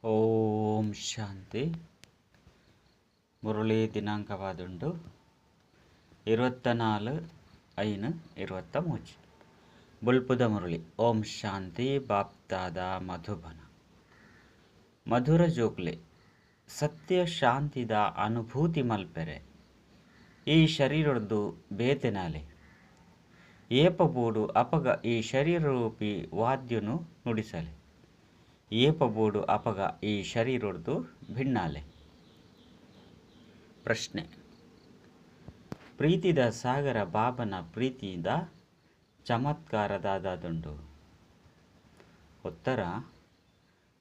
ಓಂ ಶಾಂತಿ. ಮುರಳಿ ದಿನಾಂಕವಾದುಂಡು 24/5/23. ಬುಲ್ಪುದ ಮುರಳಿ. ಓಂ ಶಾಂತಿ. ಬಾಪ್ತಾದ ಮಧುಬನ. ಮಧುರ ಜೋಕ್ಲೆ, ಸತ್ಯ ಶಾಂತಿದ ಅನುಭೂತಿ ಮಲ್ಪೆರೆ ಈ ಶರೀರದ್ದು ಬೇತೆನಾಲೆ ಏಪಬೋಡು ಅಪಗ ಈ ಶರೀರರೂಪಿ ವಾದ್ಯನು ನುಡಿಸಲೆ. ಏಪಬೋಡು ಅಪಗ ಈ ಶರೀರದ್ದು ಭಿನ್ನಾಲೆ. ಪ್ರಶ್ನೆ: ಪ್ರೀತಿದ ಸಾಗರ ಬಾಬನ ಪ್ರೀತಿದ ಚಮತ್ಕಾರದಾದುಂಡು. ಉತ್ತರ: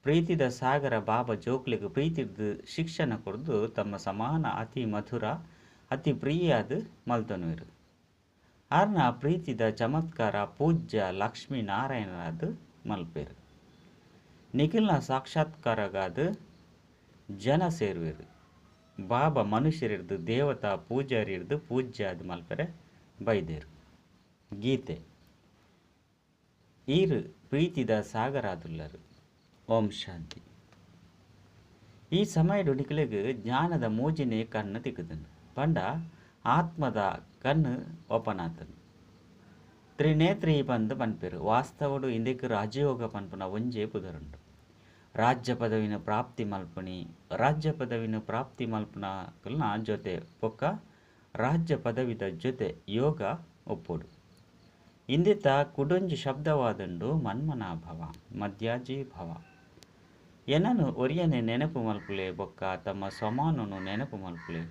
ಪ್ರೀತಿದ ಸಾಗರ ಬಾಬಾ ಜೋಕ್ಲೆಗ್ ಪ್ರೀತಿರ್ದು ಶಿಕ್ಷಣ ಕೊರ್ದು ತಮ್ಮ ಸಮಾನ ಅತಿ ಮಧುರ ಅತಿ ಪ್ರಿಯಾದ ಮಲ್ತೊನುವೆರು. ಆರ್ನ ಪ್ರೀತಿದ ಚಮತ್ಕಾರ ಪೂಜ್ಯ ಲಕ್ಷ್ಮೀನಾರಾಯಣರಾದ ಮಲ್ಪೆರು. ನಿಖಿಲ್ನ ಸಾಕ್ಷಾತ್ಕಾರಗಾದ ಜನ ಸೇರುವೆರು. ಬಾಬಾ ಮನುಷ್ಯರಿರ್ದು ದೇವತಾ ಪೂಜಾರಿರ್ದು ಪೂಜ್ಯಾದ ಮಲ್ಪೆರೆ ಬೈದೇರು. ಗೀತೆ. ಈರು ಪ್ರೀತಿದ ಸಾಗರಾದುಲ್ಲರು. ಓಂ ಶಾಂತಿ. ಈ ಸಮಯಡು ನಿಖಿಲಿಗ್ ಜ್ಞಾನದ ಮೂಜಿನೆ ಕಣ್ಣು ತಿಕ್ಕುದನು. ಪಂಡ ಆತ್ಮದ ಕಣ್ಣು ಓಪನಾತನು. ತ್ರಿನೇತ್ರಿ ಪಂದು ಪನ್ಪೆರು. ವಾಸ್ತವಡು ಇಂದೆಕ್ ರಾಜಯೋಗ ಪನ್ಪುನ ಒಂಜೇ ಪುದರುಂಡು. ರಾಜ್ಯ ಪದವಿನ ಪ್ರಾಪ್ತಿ ಮಲ್ಪುನಿ, ರಾಜ್ಯ ಪದವಿನ ಪ್ರಾಪ್ತಿ ಮಲ್ಪುನ ಜೊತೆ ಬೊಕ್ಕ ರಾಜ್ಯ ಪದವಿದ ಜೊತೆ ಯೋಗ ಒಪ್ಪುಡು. ಇಂದಿತ ಕುಡೊಂಜಿ ಶಬ್ದವಾದುಂಡು ಮನ್ಮನಾಭವ, ಮಧ್ಯಾಜಿ ಭವ. ಎನನು ಒರಿಯನೆ ನೆನಪು ಮಲ್ಪುಲೆ ಬೊಕ್ಕ ತಮ್ಮ ಸಮಾನನು ನೆನಪು ಮಲ್ಪುಲೆ.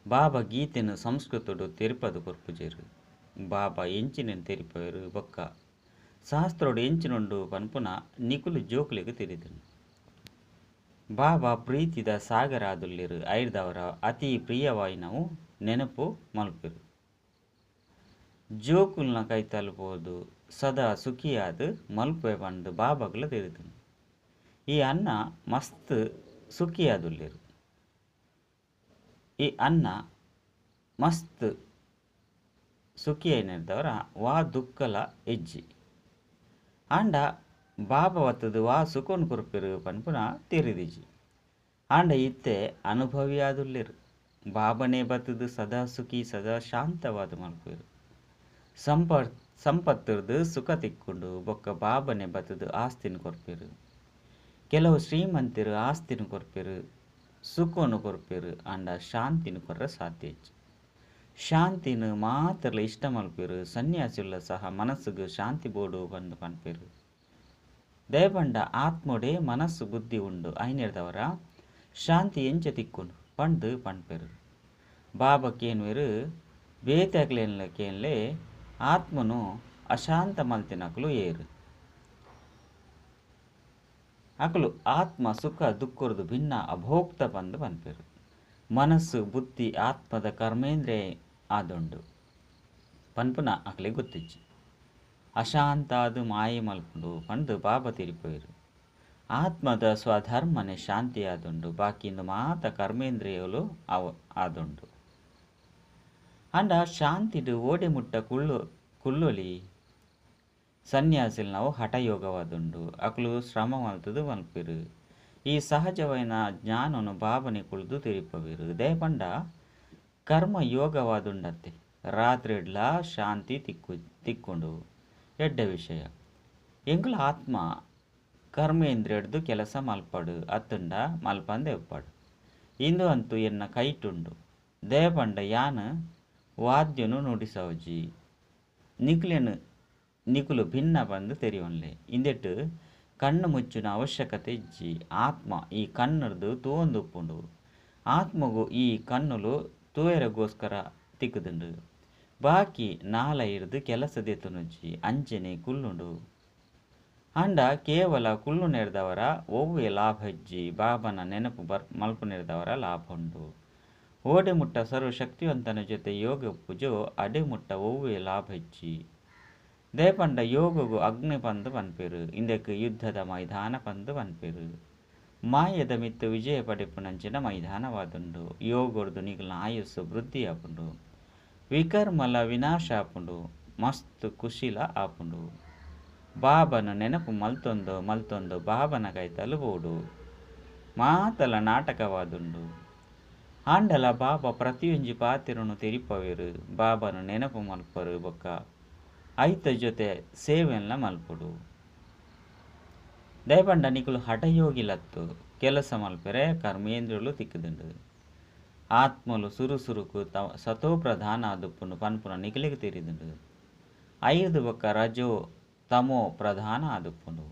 ಬಾಬಾ ಗೀತೆನು ಸಂಸ್ಕೃತಡು ತೆರಿಪದು ಕೊರ್ಪುಜೇರು. ಬಾಬಾ ಎಂಚಿನ ತೆರಿಪರು ಬೊಕ್ಕ ಶಾಸ್ತ್ರೋಡು ಎಂಚಿನುಂಡು ಪನ್ಪುನ ನಿಕುಲು ಜೋಕ್ಲೆಗ್ ತೆರಿದನು. ಬಾಬಾ ಪ್ರೀತಿದ ಸಾಗರಾದುಲ್ಲಿರು. ಐರ್ದವರ ಅತಿ ಪ್ರಿಯವಾಯಿನವು ನೆನಪು ಮಲ್ಪೆರು. ಜೋಕುಲ್ನ ಕೈ ತಲುಪೋದು ಸದಾ ಸುಖಿಯಾದ ಮಲ್ಪೆ ಪಂದು ಬಾಬಾಗ್ಲ ತೆರಿದನು. ಈ ಅನ್ನ ಮಸ್ತ್ ಸುಖಿಯಾದುಲ್ಲಿರು. ಈ ಅನ್ನ ಮಸ್ತ್ ಸುಖಿಯೈನದವರ ವಾ ದುಃಖಲ ಎಜ್ಜಿ. ಆಂಡ ಬಾಬಾ ವತ್ತದು ವಾ ಸುಖನ್ ಕೊರ್ಪೆರು ಪನ್ಪುನ ತೆರಿದಿಜಿ. ಆಂಡ ಇತ್ತೆ ಅನುಭವಿಯಾದುಲ್ಲೆರು. ಬಾಬನೇ ಬತ್ತದು ಸದಾ ಸುಖಿ ಸದಾ ಶಾಂತವಾದ ಮಲ್ಪೆರು. ಸಂಪತ್ತಿರ್ದು ಸುಖ ತಿಕ್ಕೊಂಡು ಬೊಕ್ಕ ಬಾಬನೆ ಬತ್ತದು ಆಸ್ತಿನ ಕೊರ್ಪೆರು. ಕೆಲವು ಶ್ರೀಮಂತರು ಆಸ್ತಿನ ಕೊರ್ಪೆರು, ಸುಖವನ್ನು ಕೊರ್ಪೆರು, ಆಂಡ ಶಾಂತಿನ ಕೊರ್ರ ಸಾಧ್ಯ ಇಜ್ಜಿ. ಶಾಂತಿನ ಮಾತ್ರಲ ಇಷ್ಟ ಮಲ್ಪೆರು. ಸನ್ಯಾಸಿಲ್ಲ ಸಹ ಮನಸ್ಸುಗೆ ಶಾಂತಿ ಬೋಡು ಬಂದು ಪನ್ಪೆರು. ದಯಪಂಡ ಆತ್ಮೊಡೆ ಮನಸ್ಸು ಬುದ್ಧಿ ಉಂಡು ಐನೇರ್ದವರ ಶಾಂತಿ ಎಂಚ ತಿಕ್ಕೊಂಡು ಪಂಡು ಪನ್ಪೆರು. ಬಾಬಾ ಕೇನ್ವೆರು ಬೇತಕ್ಲೇನ್ಲ ಕೇನ್ಲೆ ಆತ್ಮನು ಅಶಾಂತ ಮಲ್ತಿನಕಲು ಏರು. ಅಕಲು ಆತ್ಮ ಸುಖ ದುಃಖರ್ದು ಭಿನ್ನ ಅಭೋಕ್ತ ಬಂದು ಪನ್ಪೆರು. ಮನಸ್ಸು ಬುದ್ಧಿ ಆತ್ಮದ ಕರ್ಮೇಂದ್ರಿಯ ಆದುಂಡು ಪನ್ಪುನ ಅಕಲೆ ಗೊತ್ತಿಜ್ಜಿ. ಅಶಾಂತಾದು ಮಾಯೆ ಮಲ್ಪುಂಡು ಪಂದು ಬಾಬಾ ತಿರಿಪೋಯರು. ಆತ್ಮದ ಸ್ವಧರ್ಮನೆ ಶಾಂತಿ ಆದುಂಡು. ಬಾಕಿಂದು ಮಾತ ಕರ್ಮೇಂದ್ರಿಯಗಳು ಆದುಂಡು. ಅಂಡ ಶಾಂತಿಡು ಓಡೆ ಮುಟ್ಟ ಕುಳ್ಳೊಲಿ. ಸನ್ಯಾಸಿಲ್ ನಾವು ಹಠಯೋಗವಾದುಂಡು. ಅಕಲು ಶ್ರಮ ಮಲ್ತದು ಮಲ್ಪಿರು. ಈ ಸಹಜವೈನ ಜ್ಞಾನನು ಬಾಬನೆ ಕುಳಿದು ತಿರಿಪವಿರು. ದಯಪಂಡ ಕರ್ಮ ಯೋಗವಾದುಂಡತ್ತೆ. ರಾತ್ರಿಡ್ಲ ಶಾಂತಿ ತಿಕ್ಕೊಂಡು ಎಡ್ಡ ವಿಷಯ. ಎಂಗುಲ ಆತ್ಮ ಕರ್ಮೇಂದ್ರಿಯಡ್ದು ಕೆಲಸ ಮಲ್ಪಡು ಅತ್ತಂಡ ಮಲ್ಪಂದೆ ಒಪ್ಪಾಡು. ಇಂದು ಅಂತೂ ಎನ್ನ ಕೈಟುಂಡು. ದಯಪಂಡ ಯಾನ್ ವಾದ್ಯನು ನುಡಿಸವಜಿ. ನಿಕುಲೇನು ನಿಕುಲು ಭಿನ್ನ ಬಂದು ತೆರಿಯೊನ್ಲೆ. ಇಂದೆಟ್ಟು ಕಣ್ಣು ಮುಚ್ಚುನ ಅವಶ್ಯಕತೆ ಇಜ್ಜಿ. ಆತ್ಮ ಈ ಕಣ್ಣುರ್ದು ತೂವೊಂದುಪ್ಪುಂಡು. ಆತ್ಮಗು ಈ ಕಣ್ಣುಲು ತೂಯೆರೆಗೋಸ್ಕರ ತಿಕ್ಕುದುಂಡು. ಬಾಕಿ ನಾಲ ಇರ್ದು ಕೆಲಸ ದೆತ್ತುನುಜ್ಜಿ. ಅಂಚನೆ ಕುಲ್ಲುಂಡು. ಅಂಡ ಕೇವಲ ಕುಲ್ಲು ನೆರ್ದವರ ಒವ್ವೆ ಲಾಭ ಇಜ್ಜಿ. ಬಾಬನ ನೆನಪು ಮಲ್ಪು ನೆರ್ದವರ ಲಾಭ ಉಂಡು. ಓಡೆ ಮುಟ್ಟ ಸರ್ವಶಕ್ತಿವಂತನ ಜೊತೆ ಯೋಗ ಉಪ್ಪುಜೋ ಅಡೆ ಮುಟ್ಟ ಒವ್ವೆ ಲಾಭ ಇಜ್ಜಿ. ದಯಪಂಡ ಯೋಗಗು ಅಗ್ನಿ ಪಂದು ಪನ್ಪೆರು. ಇಂದಕ್ಕೆ ಯುದ್ಧದ ಮೈದಾನ ಪಂದು ಪನ್ಪೆರು. ಮಾಯದ ಮಿತ್ತು ವಿಜಯ ಪಡೆಪುನಂಚಿನ ಮೈದಾನವಾದುಂಡು. ಯೋಗೊಡ್ದು ನಿಗಲ್ನ ಆಯುಸ್ಸು ವೃದ್ಧಿ ಆಪುಂಡು. ವಿಕರ್ಮಲ ವಿನಾಶ ಆಪುಂಡು. ಮಸ್ತ್ ಕುಶಿಲ ಆಪುಂಡು. ಬಾಬನ ನೆನಪು ಮಲ್ತೊಂದು ಮಲ್ತೊಂದು ಬಾಬನ ಕೈತಲ್ ಬೋಡು. ಮಾತಲ ನಾಟಕವಾದುಂಡು. ಆಂಡಲ ಬಾಬಾ ಪ್ರತಿಯೊಂಜಿ ಪಾತೆರನು ತೆರಿಪವೇರು. ಬಾಬನ ನೆನಪು ಮಲ್ಪರು ಬೊಕ್ಕ ಐತ ಜೊತೆ ಸೇವೆನ್ಲ ಮಲ್ಪೊಡು. ದಯಪಂಡ ನಿಕುಲು ಹಠಯೋಗಿಲತ್ತು ಕೆಲಸ ಮಲ್ಪೆರೆ ಕರ್ಮೇಂದ್ರಿಯಲು ತಿಕ್ಕುದುಂಡು. ಆತ್ಮಲು ಸುರು ಸುರುಕು ಸತೋ ಪ್ರಧಾನ ಆದುಪ್ಪುನು ಪನ್ಪುನ ನಿಕುಲೆಗ್ ತೆರಿದುಂಡು. ಐರ್ದ್ ಬೊಕ್ಕ ರಜೋ ತಮೋ ಪ್ರಧಾನ ಆದುಪ್ಪುಂಡು.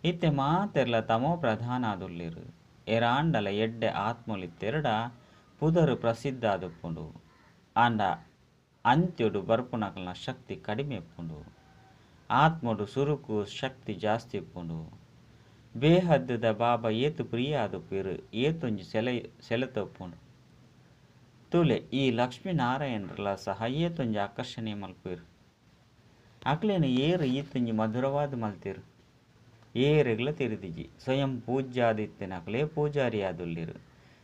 ಇತ್ತೆ ಮಾತೆರ್ಲ ತಮೋ ಪ್ರಧಾನ ಆದುಲ್ಲೆರ್. ಏರಾಂಡಲ ಎಡ್ಡೆ ಆತ್ಮಲು ಇತ್ತೆರಡ ಪುದರ್ ಪ್ರಸಿದ್ಧ ಆದುಪ್ಪುಂಡು. ಆಂಡ ಅಂತ್ಯೊಡು ಬರ್ಪುನಕಲ್ನ ಶಕ್ತಿ ಕಡಿಮೆ ಇಪ್ಪುಂಡು. ಆತ್ಮಡು ಸುರುಕು ಶಕ್ತಿ ಜಾಸ್ತಿ ಇಪ್ಪುಂಡು. ಬೇಹದ್ದುದ ಬಾಬಾ ಏತು ಪ್ರಿಯ ಆದುಪ್ಪೇರು ಏತೊಂಜಿ ಸೆಲೆತೊಪ್ಪುಂಡು. ತೂಲೆ ಈ ಲಕ್ಷ್ಮೀನಾರಾಯಣರ್ಲ ಸಹ ಏತೊಂಜಿ ಆಕರ್ಷಣೆ ಮಲ್ಪೇರು. ಅಕ್ಲೇನು ಏರು ಈತೊಂಜಿ ಮಧುರವಾದ ಮಲ್ತೇರು. ಏರೆಗ್ಲ ತೆರಿದಿಜಿ. ಸ್ವಯಂ ಪೂಜ್ಯಾದಿತ್ತಿನ ಅಕ್ಲೇ ಪೂಜಾರಿ ಆದುಲ್ಲೇರು.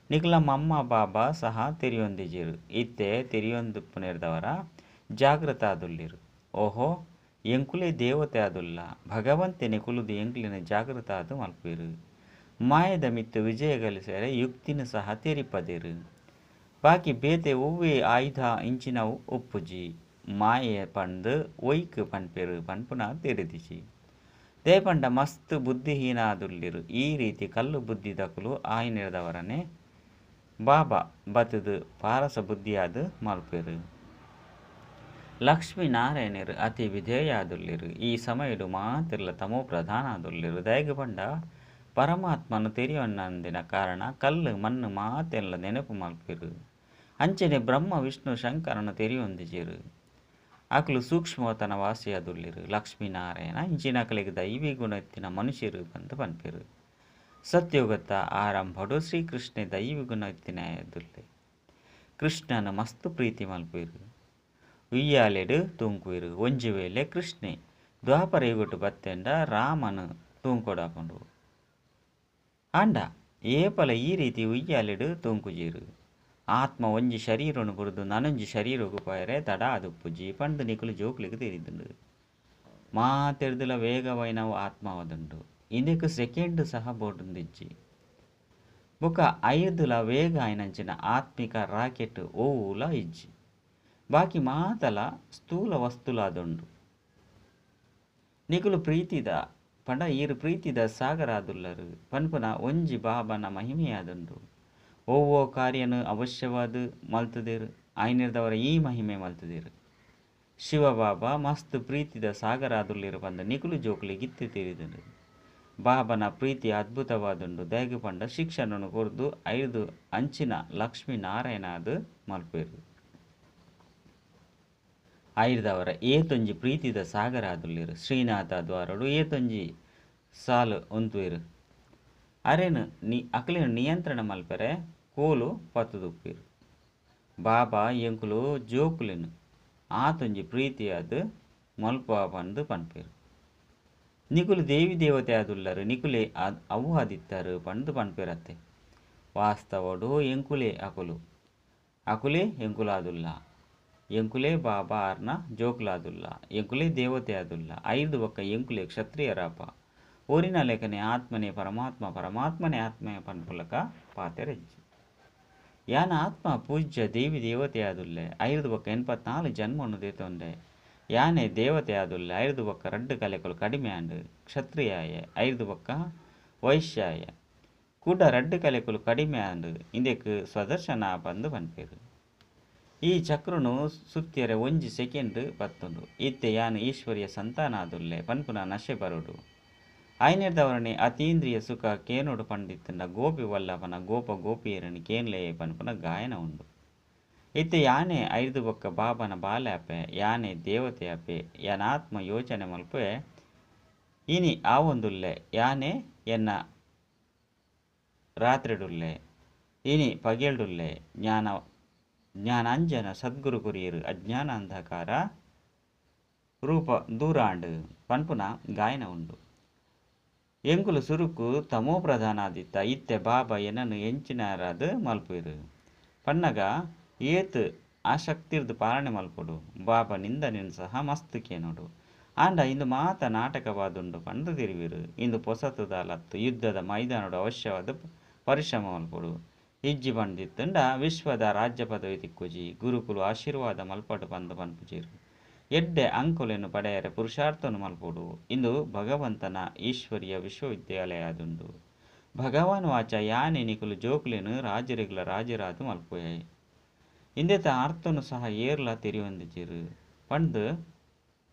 ನಿಕುಲ ಮಮ್ಮ ಬಾಬಾ ಸಹ ತೆರಿಯೊಂದಿಜೇರು. ಇತ್ತೆ ತೆರಿಯೊಂದುಪ್ಪುನೇರ್ದವರ ಜಾಗೃತ ಆದುಲ್ಲೇರು. ಓಹೋ ಎಂಕುಲೇ ದೇವತೆ ಆದುಲ್ಲ. ಭಗವಂತನೇ ಕುಲುದು ಎಂಕ್ಲಿನ ಜಾಗೃತ ಆದು ಮಲ್ಪೇರು. ಮಾಯದ ಮಿತ್ತು ವಿಜಯ ಗಳಿಸರೆ ಯುಕ್ತಿನ ಸಹ ತೆರಿಪದೇರು. ಬಾಕಿ ಬೇತೆ ಒವ್ವೇ ಆಯುಧ ಇಂಚಿನವು ಒಪ್ಪುಜಿ. ಮಾಯೆ ಪಂದು ಒಯ್ಕ್ ಪನ್ಪೇರು ಪನ್ಪುನ ತೆರಿದಿಜಿ. ದೇಪಂಡ ಮಸ್ತ್ ಬುದ್ಧಿಹೀನ ಆದುಲ್ಲೇರು. ಈ ರೀತಿ ಕಲ್ಲು ಬುದ್ಧಿದಕುಲು ಆಯ್ನೇರ್ದವರನೆ ಬಾಬಾ ಬತ್ತದು ಪಾರಸ ಬುದ್ಧಿಯಾದ ಮಲ್ಪೇರು. ಲಕ್ಷ್ಮೀನಾರಾಯಣರು ಅತಿ ವಿಧೇಯ ಆದುಲ್ಲೇರು. ಈ ಸಮಯಡು ಮಾತೆರ್ಲ ತಮೋ ಪ್ರಧಾನ ಆದುಲ್ಲೇರು. ದಯಗೆ ಪಂಡ ಪರಮಾತ್ಮನು ತೆರಿಯೊನ್ನಂದಿನ ಕಾರಣ ಕಲ್ಲು ಮಣ್ಣು ಮಾತೆಲ್ಲ ನೆನಪು ಮಲ್ಪೇರು. ಅಂಚನೆ ಬ್ರಹ್ಮ ವಿಷ್ಣು ಶಂಕರನು ತೆರಿಯೊಂದಿಜೇರು. ಅಕಲು ಸೂಕ್ಷ್ಮವತನ ವಾಸಿಯಾದುಲ್ಲೇರು. ಲಕ್ಷ್ಮೀನಾರಾಯಣ ಇಂಚಿನ ಅಕಲಿಗೆ ದೈವಿ ಗುಣ ಎತ್ತಿನ ಮನುಷ್ಯರು ಬಂದು ಪನ್ಪೇರು. ಸತ್ಯುಗತ ಆರಂಭಡು ಶ್ರೀಕೃಷ್ಣ ದೈವಿ ಗುಣ ಎತ್ತಿನ ಆದುಲ್ಲೆ. ಕೃಷ್ಣನ ಮಸ್ತು ಪ್ರೀತಿ ಮಲ್ಪೇರು. ಉಯ್ಯಾಲೆಡು ತೂಂಕುವೇರು. ಒಂಜಿ ವೇಳೆ ಕೃಷ್ಣೆ ದ್ವಾಪರ ಯುಗಟು ಬತ್ತೆಂಡ ರಾಮನು ತೂಂಕೊಡಾಪುಂಡು. ಆಂಡ ಏಪಲ ಈ ರೀತಿ ಉಯ್ಯಾಲೆಡು ತೂಂಕುಜೇರು. ಆತ್ಮ ಒಂಜಿ ಶರೀರನು ಬುಡ್ದು ನನೊಂಜಿ ಶರೀರಗು ಪೋಯರೆ ತಡ ಆದುಪ್ಪುಜಿ ಪಂದ್ ನಿಕುಲು ಜೋಕ್ಲೆಗ್ ತೆರಿದುಂಡು. ಮಾತೆರ್ದಲ ವೇಗವೈನವು ಆತ್ಮವಾದುಂಡು. ಇಂದೆಕ್ ಸೆಕೆಂಡ್ ಸಹ ಬೋಡುಂದಿಜ್ಜಿ. ಬೊಕ್ಕ ಐರ್ದಲ ವೇಗ ಆಯಿನಂಚಿನ ಆತ್ಮಿಕ ರಾಕೆಟ್ ಓವುಲ ಇಜ್ಜಿ. ಬಾಕಿ ಮಾತಲ ಸ್ಥೂಲ ವಸ್ತುಲಾದುಂಡು. ನಿಕುಲು ಪ್ರೀತಿದ ಪಂಡ ಈರು ಪ್ರೀತಿದ ಸಾಗರಾದುಲ್ಲರು ಪನ್ಪುನ ಒಂಜಿ ಬಾಬನ ಮಹಿಮೆಯಾದುಂಡು. ಒವ್ವೋ ಕಾರ್ಯನು ಅವಶ್ಯವಾದ ಮಲ್ತುದೇರು. ಆಯ್ನೇರ್ದವರ ಈ ಮಹಿಮೆ ಮಲ್ತುದೇರು. ಶಿವಬಾಬಾ ಮಸ್ತ್ ಪ್ರೀತಿದ ಸಾಗರಾದುಲ್ಲೇರು ಪಂದ ನಿಕುಲು ಜೋಕುಲಿಗೆ ಇತ್ತೆ ತೆರಿದುಂಡು. ಬಾಬನ ಪ್ರೀತಿ ಅದ್ಭುತವಾದುಂಡು. ದಯಗೆ ಪಂಡ ಶಿಕ್ಷಣನು ಕೊರ್ದು ಐದು ಅಂಚಿನ ಲಕ್ಷ್ಮೀನಾರಾಯಣಾದ ಮಲ್ಪೇರು. ಐರ್ದವರ ಏತೊಂಜಿ ಪ್ರೀತಿದ ಸಾಗರಾದುಲ್ಲೇರು. ಶ್ರೀನಾಥ ದ್ವಾರಡು ಏತೊಂಜಿ ಸಾಲು ಉಂತುವೇರು. ಅರೆನು ಅಕ್ಲೆನು ನಿಯಂತ್ರಣ ಮಲ್ಪೆರೆ ಕೋಲು ಪತ್ತುದುಪ್ಪೇರು. ಬಾಬಾ ಎಂಕುಲು ಜೋಕುಲೆನು ಆತೊಂಜಿ ಪ್ರೀತಿಯಾದ ಮಲ್ಪ ಪಂದು ಪನ್ಪೇರು. ನಿಕುಲು ದೇವಿ ದೇವತೆ ಆದುಲ್ಲರು. ನಿಕುಲೆ ಅವು ಆದಿತ್ತಾರು ಪಂದು ಪನ್ಪೇರತ್ತೆ. ವಾಸ್ತವಡು ಎಂಕುಲೆ ಅಕುಲು ಅಕುಲೆ ಎಂಕುಲಾದುಲ್ಲ. ಎಂಕುಲೆ ಬಾಬಾ ಆರ್ನ ಜೋಕುಲಾದುಲ್ಲ. ಎಂಕುಲೆ ದೇವತೆ ಆದುಲ್ಲ. ಐದು ಬೊಕ್ಕ ಎಂಕುಲೆ ಕ್ಷತ್ರಿಯರಾಪ. ಓರಿನ ಲೇಖನೆ ಆತ್ಮನೇ ಪರಮಾತ್ಮ ಪರಮಾತ್ಮನೇ ಆತ್ಮೇ ಪನ್ಪುಲಕ ಪಾತೆರಜ್ಜಿ. ಯಾನ ಆತ್ಮ ಪೂಜ್ಯ ದೇವಿ ದೇವತೆ ಆದುಲ್ಲೆ. ಐದು ಬೊಕ್ಕ 84 ಜನ್ಮವನ್ನು ದೇತೊಂಡೆ. ಯಾನೆ ದೇವತೆ ಆದುಲ್ಲೆ. ಐದು ಬೊಕ್ಕ ರಡ್ಡು ಕಲೆಕುಲು ಕಡಿಮೆ ಆಂಡು. ಕ್ಷತ್ರಿಯಾಯ ಐದು ಬೊಕ್ಕ ವೈಶ್ಯಾಯ ಕೂಡ ರಡ್ಡು ಕಲೆಕುಲು ಕಡಿಮೆ ಆಂಡು. ಇಂದೆಕ್ ಸ್ವದರ್ಶನ ಪಂದು ಪನ್ಪೇರು. ಈ ಚಕ್ರನು ಸುತ್ತಿಯರೆ ಒಂಜಿ ಸೆಕೆಂಡ್ ಪತ್ತುಂಡು. ಇತ್ತೆ ಯಾನು ಈಶ್ವರ್ಯ ಸಂತಾನ ಆದುಲ್ಲೆ ಪನ್ಪುನ ನಶೆ ಬರೋಡು. ಆಯ್ನೇರ್ದವರನೆ ಅತೀಂದ್ರಿಯ ಸುಖ ಕೇನೋಡು ಪಂಡಿತ್ತಂಡ ಗೋಪಿ ವಲ್ಲಭನ ಗೋಪ ಗೋಪಿಯರನ್ನು ಕೇನ್ಲೆ ಪನ್ಪುನ ಗಾಯನ ಉಂಡು. ಇತ್ತೆ ಯಾನೆ ಐದು ಬೊಕ್ಕ ಬಾಬನ ಬಾಲೆ ಅಪೆ ಯಾನೆ ದೇವತೆ ಅಪೆ ಯಾನಾತ್ಮ ಯೋಚನೆ ಮಲ್ಪೆ ಇನಿ ಆವೊಂದುಲ್ಲೆ. ಯಾನೆ ಎನ್ನ ರಾತ್ರಿಡುಲ್ಲೆ ಇನಿ ಪಗೆಲ್ಡುಲ್ಲೆ. ಜ್ಞಾನಾಂಜನ ಸದ್ಗುರು ಕೊರಿಯರು ಅಜ್ಞಾನ ಅಂಧಕಾರ ರೂಪ ದೂರಾಂಡು ಪನ್ಪುನ ಗಾಯನ ಉಂಡು. ಎಂಕುಲು ಸುರುಕು ತಮೋ ಪ್ರಧಾನ ಆದಿತ್ತ. ಇತ್ತೆ ಬಾಬಾ ಎನ್ನನು ಎಂಚಿನಾರಾದ ಮಲ್ಪೇರು ಪನ್ನಗ ಏತ್ ಆಸಕ್ತಿರ್ದು ಪಾಲನೆ ಮಲ್ಪೊಡು. ಬಾಬಾ ನಿಂದನೆನ್ ಸಹ ಮಸ್ತ್ ಕೇನೋಡು. ಆಂಡ ಇಂದು ಮಾತ ನಾಟಕವಾದುಂಡು ಪಂದ್ ತೆರಿವೆರ್. ಇಂದು ಪೊಸತುದಾಲತ್ತ್. ಯುದ್ಧದ ಮೈದಾನೊಡು ಅವಶ್ಯವಾದ್ ಪರಿಶ್ರಮ ಮಲ್ಪೊಡು. ಇಜ್ಜಿ ಪಂದಿತ್ತುಂಡ ವಿಶ್ವದ ರಾಜ್ಯ ಪದವಿ ತಿಕ್ಕುಜಿ. ಗುರುಕುಲು ಆಶೀರ್ವಾದ ಮಲ್ಪಡ್ ಪಂದ್ ಪನ್ಪುಜೆರ್. ಎಡ್ಡೆ ಅಂಕೊಲೆನ್ ಪಡೆಯರೆ ಪುರುಷಾರ್ಥನ್ ಮಲ್ಪೊಡು. ಇಂದು ಭಗವಂತನ ಈಶ್ವರೀಯ ವಿಶ್ವವಿದ್ಯಾಲಯ ಆದುಂಡು. ಭಗವಾನ್ ವಾಚ ಯಾನೆ ನಿಕುಲು ಜೋಕುಲೆನ್ ರಾಜರಿಗ್ಲ ರಾಜೆರಾದ್ ಮಲ್ಪುವೆ. ಇಂದೆತ ಅರ್ಥನು ಸಹ ಏರ್ಲಾ ತೆರಿಯೊಂದಿಜೆರ್ ಪಂದ್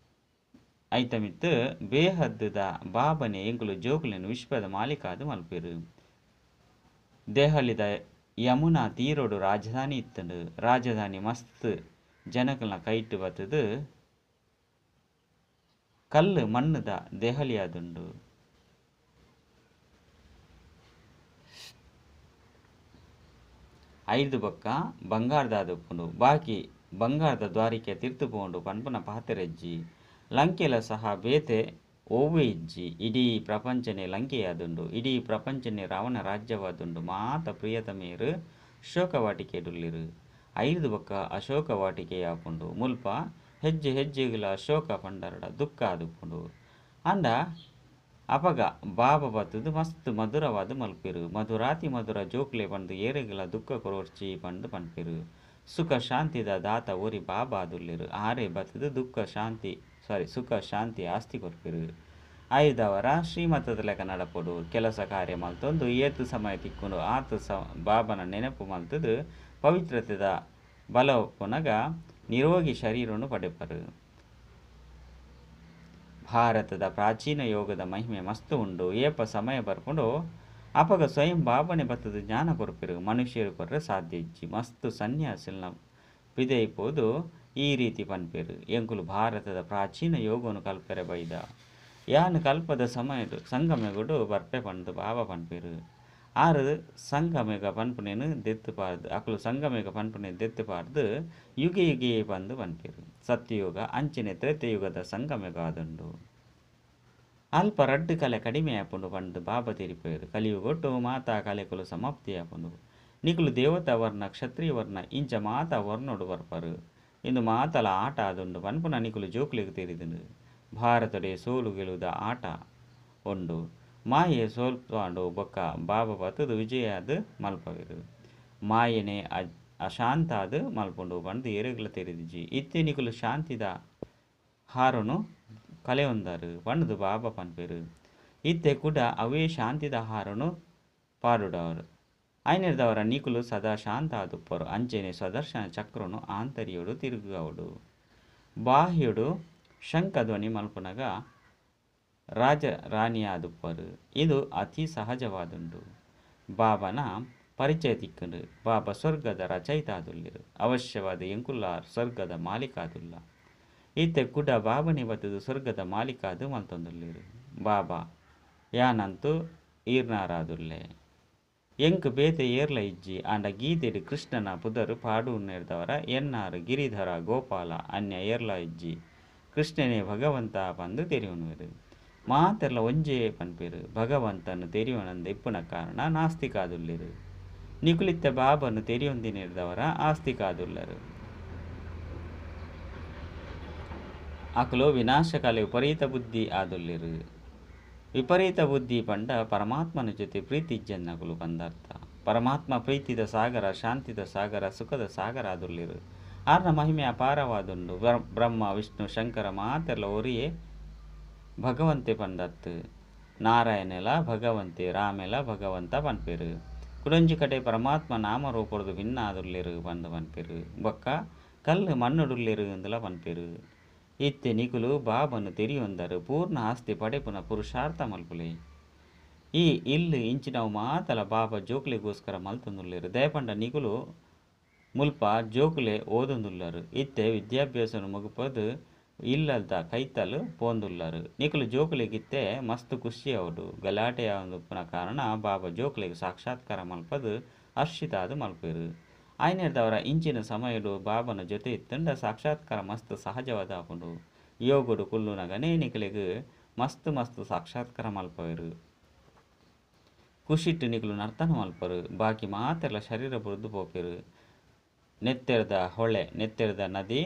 ಐತ ಮಿತ್ತ್ ಬೇಹದ್ದ ಬಾಬನೆ ಎಂಕುಲು ಜೋಕುಲೆನ್ ವಿಶ್ವದ ಮಾಲೀಕ ಆದ್ ಮಲ್ಪುವೆರ್. ದೆಹಲಿದ ಯಮುನಾ ತೀರೊಡು ರಾಜಧಾನಿ ಇತ್ತ್ಂಡ್. ರಾಜಧಾನಿ ಮಸ್ತ್ ಜನಕಲ್ನ ಕೈಟ್ ಬತ್ತ್ದ್ ಕಲ್ಲ್ ಮಣ್ಣ್ದ ದೆಹಲಿ ಆದುಂಡು. ಐರ್ದ್ ಬೊಕ್ಕ ಬಂಗಾರ್ದಾದ್ ಉಪ್ಪುಂಡು. ಬಾಕಿ ಬಂಗಾರ್ದ ದ್ವಾರಿಕೆ ತಿರ್ತ್ ಪೋಂಡು ಪನ್ಪುನ ಪಾತೆರ ಇಜ್ಜಿ. ಲಂಕೆಲ ಸಹ ಬೇತೆ ಒವ್ವೇ ಇಜ್ಜಿ. ಇಡೀ ಪ್ರಪಂಚನೇ ಲಂಕೆಯಾದುಂಡು. ಇಡೀ ಪ್ರಪಂಚನೇ ರಾವಣ ರಾಜ್ಯವಾದುಂಡು. ಮಾತ ಪ್ರಿಯತಮೆಯೆರ್ ಶೋಕವಾಟಿಕೆಡುಲ್ಲೆರ್. ಐರ್ದ್ ಬೊಕ್ಕ ಅಶೋಕ ವಾಟಿಕೆಯಾಪುಂಡು. ಮುಲ್ಪ ಹೆಜ್ಜೆ ಹೆಜ್ಜೆಗುಲ ಶೋಕ ಪಂಡರ್ಡ ದುಃಖ ಆದುಪ್ಪುಂಡು. ಆಂಡ ಅಪಗ ಬಾಬಾ ಬತ್ತುದು ಮಸ್ತ್ ಮಧುರವಾದ್ ಮಲ್ಪೆರ್. ಮಧುರಾತಿ ಮಧುರ ಜೋಕ್ಲೆ ಪಂದ್ ಏರೆಗ್ಲ ದುಃಖ ಕೊರೊರ್ಚಿ ಪಂದ್ ಪನ್ಪೆರ್. ಸುಖ ಶಾಂತಿದ ದಾತ ಒರಿ ಬಾಬಾ ಆದುಲ್ಲೆರ್. ಆರೇ ಬತ್ತುದು ದುಃಖ ಶಾಂತಿ ಸಾರಿ ಸುಖ ಶಾಂತಿ ಆಸ್ತಿ ಕೊರ್ಪೆರ್. ಐದಾವರ ಶ್ರೀಮತದ ಲೆಕ ನಡಪೊಡು. ಕೆಲಸ ಕಾರ್ಯ ಮಲ್ತೊಂದು ಏತ್ ಸಮಯ ತಿಕ್ಕುಂಡು ಆತ್ ಬಾಬನ ನೆನಪು ಮಲ್ತುದು ಪವಿತ್ರತೆದ ಬಲ ಉಪ್ಪುನಗ ನಿರೋಗಿ ಶರೀರನು ಪಡೆಪರು. ಭಾರತದ ಪ್ರಾಚೀನ ಯೋಗದ ಮಹಿಮೆ ಮಸ್ತ್ ಉಂಡು. ಏಪ ಸಮಯ ಬರ್ಪುಂಡು ಅಪಗ ಸ್ವಯಂ ಬಾಬನೆ ಬತ್ತುದು ಜ್ಞಾನ ಕೊರ್ಪೆರು. ಮನುಷ್ಯರು ಕೊರ್ರೆ ಸಾಧ್ಯ ಇಜ್ಜಿ. ಮಸ್ತ್ ಸನ್ಯಾಸಿಲ್ನ ಪಿದಯಿ ಪೋದು ಈ ರೀತಿ ಪನ್ಪೆರು. ಎಂಕುಲು ಭಾರತದ ಪ್ರಾಚೀನ ಯೋಗನು ಕಲ್ಪೆರೆ ಬೈದ. ಯಾನ್ ಕಲ್ಪದ ಸಮಯಡ್ ಸಂಗಮೆಗುಡು ಬರ್ಪೆ ಪಂದ್ ಬಾಬಾ ಪನ್ಪೆರು. ಆರು ಸಂಗಮೇಗ ಪನ್ಪುನೇನು ದೆತ್ತ್ ಪಾರ್ದ್ ಅಕುಲು ಸಂಗಮೇಗ ಪನ್ಪುನೇನು ದೆತ್ತ್ ಪಾರ್ದ್ ಯುಗೆ ಯುಗೆ ಪಂದ್ ಪನ್ಪೆರು. ಸತ್ಯಯುಗ ಅಂಚನೆ ತ್ರೇತಯುಗದ ಸಂಗಮೇಗ ಆದುಂಡು. ಅಲ್ಪ ರಡ್ಡ್ ಕಲೆ ಕಡಿಮೆ ಆಪುಂಡು ಪಂದ್ ಬಾಬಾ ತೆರಿಪೆರು. ಕಲಿಯುಗೊಟ್ಟು ಮಾತಾ ಕಲೆಕುಲು ಸಮಾಪ್ತಿ ಆಪುಂಡು. ನಿಕುಲು ದೇವತಾ ವರ್ಣ ಕ್ಷತ್ರಿಯ ವರ್ಣ ಇಂಚ ಮಾತಾ ವರ್ಣೊಡು ಬರ್ಪರು. ಇಂದು ಮಾತಲ ಆಟ ಆದುಂಡು ಪನ್ಪುನ ನಿಕುಲು ಜೋಕುಲೆಗ್ ತೆರಿದುಂಡು. ಭಾರತಡೆ ಸೋಲು ಗೆಲುವುದ ಆಟ ಉಂಡು. ಮಾಯೆ ಸೋಲ್ಪಾಂಡು ಬೊಕ್ಕ ಬಾಬಾ ಬತ್ತುದು ವಿಜಯಾದ್ ಮಲ್ಪವೆರು. ಮಾಯೆನೆ ಅಶಾಂತಾದ್ ಮಲ್ಪುಂಡು ಪಂದ್ ಏರೆಗ್ಲ ತೆರಿದಿಜಿ. ಇತ್ತೆ ನಿಕುಲು ಶಾಂತಿದ ಹಾರನು ಕಲೆಯೊಂದರು ಪಂದ್ ಬಾಬಾ ಪನ್ಪೆರು. ಇತ್ತೆ ಕುಡ ಅವೇ ಶಾಂತಿದ ಹಾರನು ಪಾಡುಡವರು. ಐನೆರ್ದವರ ನಿಕುಲು ಸದಾ ಶಾಂತ ಆದುಪ್ಪರು. ಅಂಚನೆ ಸ್ವದರ್ಶನ ಚಕ್ರನು ಆಂತರ್ಯೊಡು ತಿರುಗಾವಡು. ಬಾಹ್ಯೊಡು ಶಂಖಧ್ವನಿ ಮಲ್ಪುನಗ ರಾಜ ರಾಣಿಯಾದುಪ್ಪರು. ಇದು ಅತಿ ಸಹಜವಾದುಂಡು. ಬಾಬನ ಪರಿಚಯ ತಿಕ್ಕುಂಡು. ಬಾಬಾ ಸ್ವರ್ಗದ ರಚಯಿತ ಆದುಲ್ಲೆರ್. ಅವಶ್ಯವಾದ ಎಂಕುಲ್ಲ ಸ್ವರ್ಗದ ಮಾಲೀಕ ಆದುಲ್ಲ. ಇತ್ತೆ ಕುಡ ಬಾಬನೆ ಬತ್ತುದು ಸ್ವರ್ಗದ ಮಾಲೀಕ ಆದ್ ಮಲ್ತೊಂದುಲ್ಲೆರ್. ಬಾಬಾ ಯಾನಂತೂ ಈರ್ನಾರಾದುಲ್ಲೆ. ಎಂಕ್ ಬೇತೆ ಏರ್ಲ ಇಜ್ಜಿ. ಆಂಡ ಗೀತೆಡ್ ಕೃಷ್ಣನ ಪುದರ್ ಪಾಡುನೆರ್ದವರ ಎನ್ನಾರ್ ಗಿರಿಧರ ಗೋಪಾಲ ಅನ್ಯ ಏರ್ಲ ಇಜ್ಜಿ. ಕೃಷ್ಣನೇ ಭಗವಂತ ಪಂದ್ ತೆರಿಯೊನುವೆರ್. ಮಾತೆರ್ಲ ಒಂಜೇ ಪನ್ಪೆರ್. ಭಗವಂತನ ತೆರಿಯೊನಂದೆ ಇಪ್ಪುನ ಕಾರಣ ನಾಸ್ತಿಕ ಆದುಲ್ಲೆರ್. ನಿಕುಲಿತ್ತೆ ಬಾಬನು ತೆರಿಯೊಂದಿನೆರ್ದವರ ಆಸ್ತಿಕ ಆದುಲ್ಲರು. ಅಕುಲು ವಿನಾಶಕಾಲೆ ವಿಪರೀತ ಬುದ್ಧಿ ಆದುಲ್ಲೆರ್. ವಿಪರೀತ ಬುದ್ಧಿ ಪಂಡ ಪರಮಾತ್ಮನ ಜೊತೆ ಪ್ರೀತಿ ಇಜ್ಜಂದಕುಲು ಪಂದರ್ಥ. ಪರಮಾತ್ಮ ಪ್ರೀತಿದ ಸಾಗರ ಶಾಂತಿದ ಸಾಗರ ಸುಖದ ಸಾಗರ ಆದುಲ್ಲೆರ್. ಆರ್ನ ಮಹಿಮೆ ಅಪಾರವಾದುಂಡು. ಬ್ರಹ್ಮ ವಿಷ್ಣು ಶಂಕರ ಮಾತೆರ್ಲ ಒರಿಯೇ ಭಗವಂತೆ ಪಂದತ್ತು. ನಾರಾಯಣಲ ಭಗವಂತೆ ರಾಮೆಲ ಭಗವಂತ ಪನ್ಪೆರು. ಕುಡೊಂಜಿ ಕಡೆ ಪರಮಾತ್ಮ ನಾಮರೂಪೊರ್ದು ಭಿನ್ನ ಆದುಲ್ಲೆರ್ ಪಂದ್ ಪನ್ಪೆರು. ಬೊಕ್ಕ ಕಲ್ಲು ಮಣ್ಣುಡುಲ್ಲೆರ್ ಅಂದಲ ಪನ್ಪೆರು. ಇತ್ತೆ ನಿಕುಲು ಬಾಬನು ತೆರಿಯೊಂದರು. ಪೂರ್ಣ ಆಸ್ತಿ ಪಡೆಪುನ ಪುರುಷಾರ್ಥ ಮಲ್ಪುಲೆ. ಈ ಇಲ್ಲು ಇಂಚಿನವು ಮಾತಲ ಬಾಬಾ ಜೋಕ್ಲೆಗೋಸ್ಕರ ಮಲ್ತೊಂದುಲ್ಲೆರ್. ದಯಪಂಡ ನಿಕುಲು ಮುಲ್ಪ ಜೋಕುಲೆ ಓದೊಂದುಲ್ಲರು. ಇತ್ತೆ ವಿದ್ಯಾಭ್ಯಾಸನು ಮುಗಿಪದು ಇಲ್ಲಲ್ದ ಕೈತಲ್ ಪೋಂದುಲ್ಲರು. ನಿಕುಲು ಜೋಕುಲೆಗಿತ್ತೆ ಮಸ್ತ್ ಖುಷಿ ಆವೊಡು. ಗಲಾಟೆ ಆವೊಂದುಪ್ಪುನ ಕಾರಣ ಬಾಬಾ ಜೋಕುಲೆಗ್ ಸಾಕ್ಷಾತ್ಕಾರ ಮಲ್ಪದು ಹರ್ಷಿತಾದ್ ಮಲ್ಪೆರು. ಐನೆರ್ದವರ ಇಂಚಿನ ಸಮಯಡು ಬಾಬನ ಜೊತೆ ಇತ್ತುಂಡ ಸಾಕ್ಷಾತ್ಕಾರ ಮಸ್ತ್ ಸಹಜವಾದ ಆಪುಂಡು. ಯೋಗಡು ಕುಲ್ಲುನಗನೇ ನಿಕುಲೆಗ್ ಮಸ್ತ್ ಮಸ್ತ್ ಸಾಕ್ಷಾತ್ಕಾರ ಮಲ್ಪವೆರು. ಖುಷಿಟ್ ನಿಕುಲು ನರ್ತನ ಮಲ್ಪರು. ಬಾಕಿ ಮಾತೆರ್ಲ ಶರೀರ ಬುಡ್ದು ಪೋಪೆರು. ನೆತ್ತೆರ್ದ ಹೊಳೆ ನೆತ್ತೆರ್ದ ನದಿ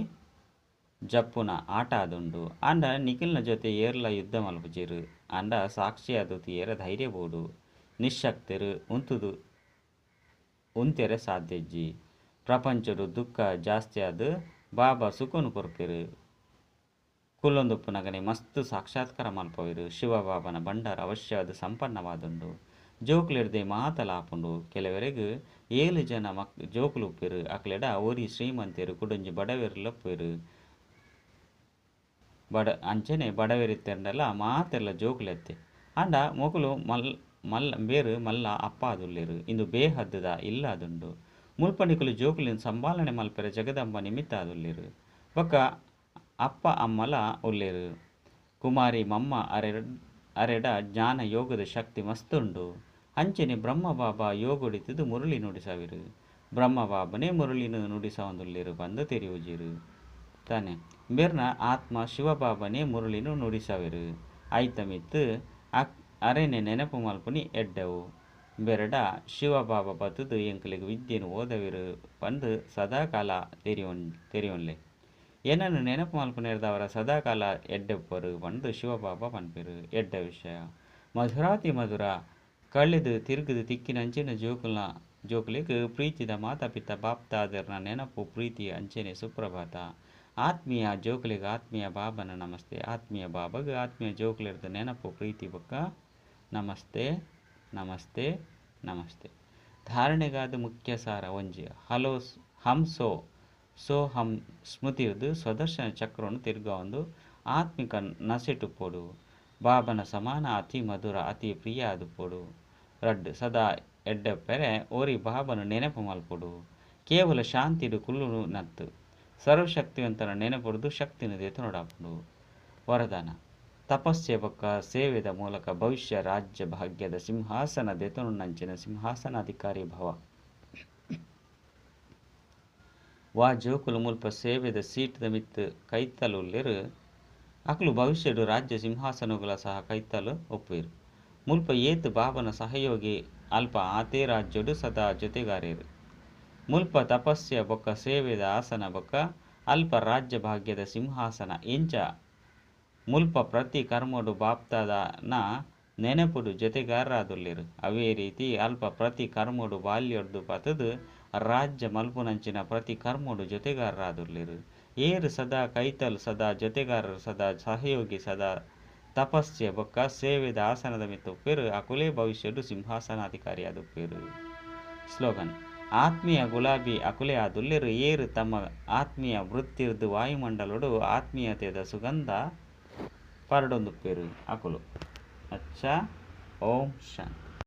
ಜಪ್ಪುನ ಆಟ ಆದುಂಡು. ಆಂಡ ನಿಕಲ್ನ ಜೊತೆ ಏರ್ಲಾ ಯುದ್ಧ ಮಲ್ಪುಜೆರ್. ಆಂಡ ಸಾಕ್ಷಿಯಾದ್ ತೂಯೆರೆ ಧೈರ್ಯ ಬೋಡು. ನಿಶ್ಶಕ್ತೆರ್, ಉಂತುದು ಉಂತ್ಯೆರೆ ಸಾಧ್ಯ ಇಜ್ಜಿ. ಪ್ರಪಂಚೊಡು ದುಃಖ ಜಾಸ್ತಿ ಆದ್ ಬಾಬಾ ಸುಖೊನು ಕೊರ್ಪೆರ್. ಕುಲ್ಲೊಂದುಪ್ಪುನಗನೆ ಮಸ್ತ್ ಸಾಕ್ಷಾತ್ಕಾರ ಮಲ್ಪವೆರ್. ಶಿವಬಾಬನ ಭಂಡಾರ ಅವಶ್ಯವಾದ್ ಸಂಪನ್ನವಾದುಂಡು. ಜೋಕುಲೆಡ್ದೆ ಮಾತಲ ಆಪುಂಡು. ಕೆಲವರೆಗ್ ಏಳು ಜನ ಮಕ್ ಜೋಕುಲು ಉಪ್ಪೆರ್. ಅಕ್ಲೆಡ ಒರಿ ಶ್ರೀಮಂತೆರ್ ಕುಡೊಂಜಿ ಬಡವೆರ್ಲ ಉಪ್ಪೆರ್. ಬಡ ಅಂಚನೆ ಬಡವೆರಿತ್ತೆರ್ಂಡಲ ಮಾತೆರ್ಲ ಜೋಕುಲೆತ್ತೆ. ಆಂಡ ಮೊಕುಲು ಮಲ್ ಮಲ್ಲ ಬೇರ್ ಮಲ್ಲ ಅಪ್ಪ ಆದುಲ್ಲೆರ್. ಇಂದು ಬೇಹದ್ದುದ ಇಲ್ಲಾದುಂಡು. ಮುಲ್ಪ ನಿಕುಲು ಜೋಕುಲೆನ್ ಸಂಭಾಲನೆ ಮಲ್ಪೆರೆ ಜಗದಂಬ ನಿಮಿತ್ತ ಆದುಲ್ಲೆರ್. ಬೊಕ್ಕ ಅಪ್ಪ ಅಮ್ಮಲ ಉಲ್ಲೆರ್. ಕುಮಾರಿ ಮಮ್ಮ ಅರೆಡ್ ಅರೆಡ ಜ್ಞಾನ ಯೋಗದ ಶಕ್ತಿ ಮಸ್ತ್ ಉಂಡು. ಅಂಚನೆ ಬ್ರಹ್ಮ ಬಾಬಾ ಯೋಗಡಿತುದು ಮುರಳಿ ನುಡಿಸವೆರ್. ಬ್ರಹ್ಮ ಬಾಬನೇ ಮುರಳಿನ್ ನುಡಿಸವೊಂದುಲ್ಲೆರ್ ಪಂದ್ ತೆರಿಯುಜೆರ್. ತಾನೆ ಮೇರ್ನ ಆತ್ಮ ಶಿವಬಾಬನೇ ಮುರಳಿನ್ ನುಡಿಸವೆರ್. ಐತ ಮಿತ್ತ್ ಅಕ್ ಅರೆನೆ ನೆನಪು ಮಲ್ಪುನಿ ಎಡ್ಡೆವು. ಬೆರಡ ಶಿವಬಾಬಾ ಬತ್ತುದು ಎಂಕ್ಲೆಗ್ ವಿದ್ಯೆನ್ ಓದವೆರ್ ಪಂದ್ ಸದಾಕಾಲ ತೆರಿಯೊನ್ ತೆರಿಯೊನ್ಲೆ. ಎನನ್ ನೆನಪು ಮಲ್ಪುನೆರ್ದಾವರ ಸದಾಕಾಲ ಎಡ್ಡೆಪ್ಪರು ಪಂದ್ ಶಿವಬಾಬಾ ಪನ್ಪೆರ್. ಎಡ್ಡೆ ವಿಷಯ. ಮಧುರಾತಿ ಮಧುರ ಕಳೆದು ತಿರುಗುದು ತಿಕ್ಕಿನಂಚಿನ ಜೋಕುಲ್ನ ಜೋಕುಲೆಗ್ ಪ್ರೀತಿದ ಮಾತಾ ಪಿತ ಬಾಪ್ತಾದೆರ್ನ ನೆನಪು ಪ್ರೀತಿ ಅಂಚನೆ ಸುಪ್ರಭಾತ. ಆತ್ಮೀಯ ಜೋಕುಲೆಗ್ ಆತ್ಮೀಯ ಬಾಬನ ನಮಸ್ತೆ. ಆತ್ಮೀಯ ಬಾಬಗ್ ಆತ್ಮೀಯ ಜೋಕುಲೆರ್ದ್ ನೆನಪು ಪ್ರೀತಿ ಬೊಕ್ಕ ನಮಸ್ತೆ ನಮಸ್ತೆ ನಮಸ್ತೆ. ಧಾರಣೆಗಾದ ಮುಖ್ಯ ಸಾರ ಒಂಜಿ ಹಲೋ ಹಂ ಸೋ ಸೋ ಹಂ ಸ್ಮೃತಿರ್ದ್ ಸ್ವದರ್ಶನ ಚಕ್ರೊನು ತಿರ್ಗಾವೊಂದು ಆತ್ಮಿಕ ನಸೆಟುಪ್ಪೊಡು. ಬಾಬನ ಸಮಾನ ಅತಿ ಮಧುರ ಅತಿ ಪ್ರಿಯ ಆದುಪ್ಪೊಡು. ರಡ್ಡ್ ಸದಾ ಎಡ್ಡೆಪ್ಪೆರೆ ಒರಿ ಬಾಬನ ನೆನಪು ಮಲ್ಪೊಡು. ಕೇವಲ ಶಾಂತಿಡ್ ಕುಲ್ಲುನು ನತ್ತು. ಸರ್ವಶಕ್ತಿವಂತನ ನೆನಪುಡ್ದು ಶಕ್ತಿನ ದೆತೊನೊಡಾಪುಂಡು. ವರದಾನ ತಪಸ್ಸೆ ಬೊಕ್ಕ ಸೇವೆದ ಮೂಲಕ ಭವಿಷ್ಯ ರಾಜ್ಯ ಭಾಗ್ಯದ ಸಿಂಹಾಸನ ದೆತೊನುನಂಚಿನ ಸಿಂಹಾಸನಾಧಿಕಾರಿ ಭವ. ವಾ ಜೋಕುಲು ಮುಲ್ಪ ಸೇವೆದ ಸೀಟ್ದ ಮಿತ್ತ್ ಕೈತಲ್ ಉಲ್ಲೆರ್ ಅಕುಲು ಭವಿಷ್ಯಡ್ ರಾಜ್ಯ ಸಿಂಹಾಸನಗಳ ಸಹ ಕೈತಲ್ ಉಪ್ಪುವೆರ್. ಮುಲ್ಪ ಏತ್ ಬಾಬನ ಸಹಯೋಗಿ ಅಲ್ಪ ಆತೇ ರಾಜ್ಯಡ್ ಸದಾ ಜೊತೆಗಾರೆರ್. ಮುಲ್ಪ ತಪಸ್ಯ ಬೊಕ್ಕ ಸೇವೆದ ಆಸನ ಬೊಕ್ಕ ಅಲ್ಪ ರಾಜ್ಯ ಭಾಗ್ಯದ ಸಿಂಹಾಸನ ಇಂಚ ಮುಲ್ಪ ಪ್ರತಿ ಕರ್ಮಡ್ ಬಾಪ್ತಾದನ ನೆನಪುಡು ಜೊತೆಗಾರರಾದುಲ್ಲೆರ್. ಅವೇ ರೀತಿ ಅಲ್ಪ ಪ್ರತಿ ಕರ್ಮಡ್ ಬಾಲ್ಯೊಡ್ದು ಪತುದು ರಾಜ್ಯ ಮಲ್ಪುನಂಚಿನ ಪ್ರತಿ ಕರ್ಮಡ್ ಜೊತೆಗಾರರಾದುಲ್ಲೆರ್. ಏರ್ ಸದಾ ಕೈತಲ್ ಸದಾ ಜೊತೆಗಾರರು ಸದಾ ಸಹಯೋಗಿ ಸದಾ ತಪಸ್ಯ ಬೊಕ್ಕ ಸೇವೆದ ಆಸನದ ಮಿತ್ತ್ ಉಪ್ಪೆರ್ ಅಕುಲೇ ಭವಿಷ್ಯಡ್ ಸಿಂಹಾಸನಾಧಿಕಾರಿ ಆದುಪ್ಪೆರ್. ಸ್ಲೋಗನ್ ಆತ್ಮೀಯ ಗುಲಾಬಿ ಅಕುಲೇ ಆದುಲ್ಲೆರ್. ಏರ್ ತಮ್ಮ ಆತ್ಮೀಯ ವೃತ್ತಿರ್ದ್ ವಾಯುಮಂಡಲೊಡು ಆತ್ಮೀಯತೆದ ಸುಗಂಧ ಪರಡೊಂದುಪ್ಪೆರ್ ಅಕುಲು. ಅಚ್ಚಾ ಓಂ ಶಾಂತಿ.